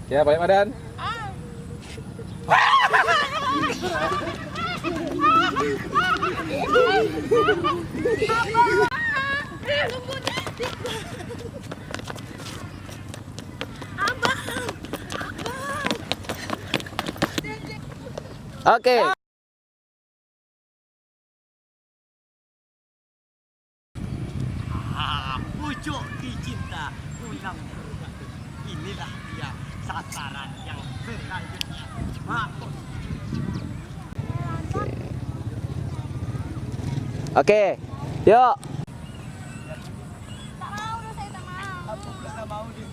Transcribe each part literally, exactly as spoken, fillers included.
Ya, balik badan. Oke. Ah, pucuk dicinta, pulang ke rumah. Inilah dia sasaran yang selanjutnya. Mak. Oke, yuk. Tak mau, saya tak mau. Aku pula tak mau, Dik.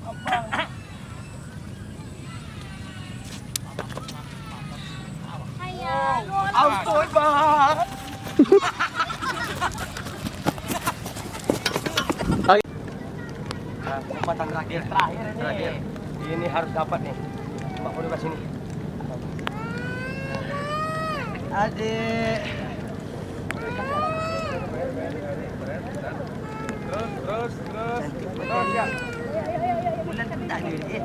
Abang. Ampun, Bang. Kesempatan terakhir. Terakhir ini. Terakhir. Ini harus dapat nih. Mbak, boleh kat sini. Adik. Terus, terus, terus. Terus, ya. Bulan tak ada, eh.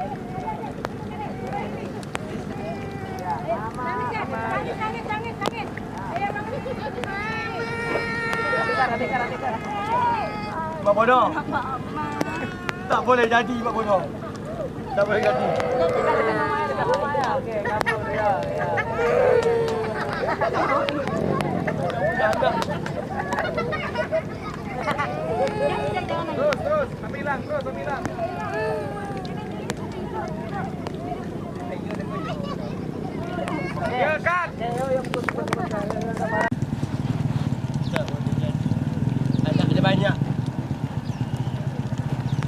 Mak Bodoh. Tak boleh jadi, Mak Bodoh. Tak boleh jadi. Terus, terus, sambil hilang, terus, sambil hilang.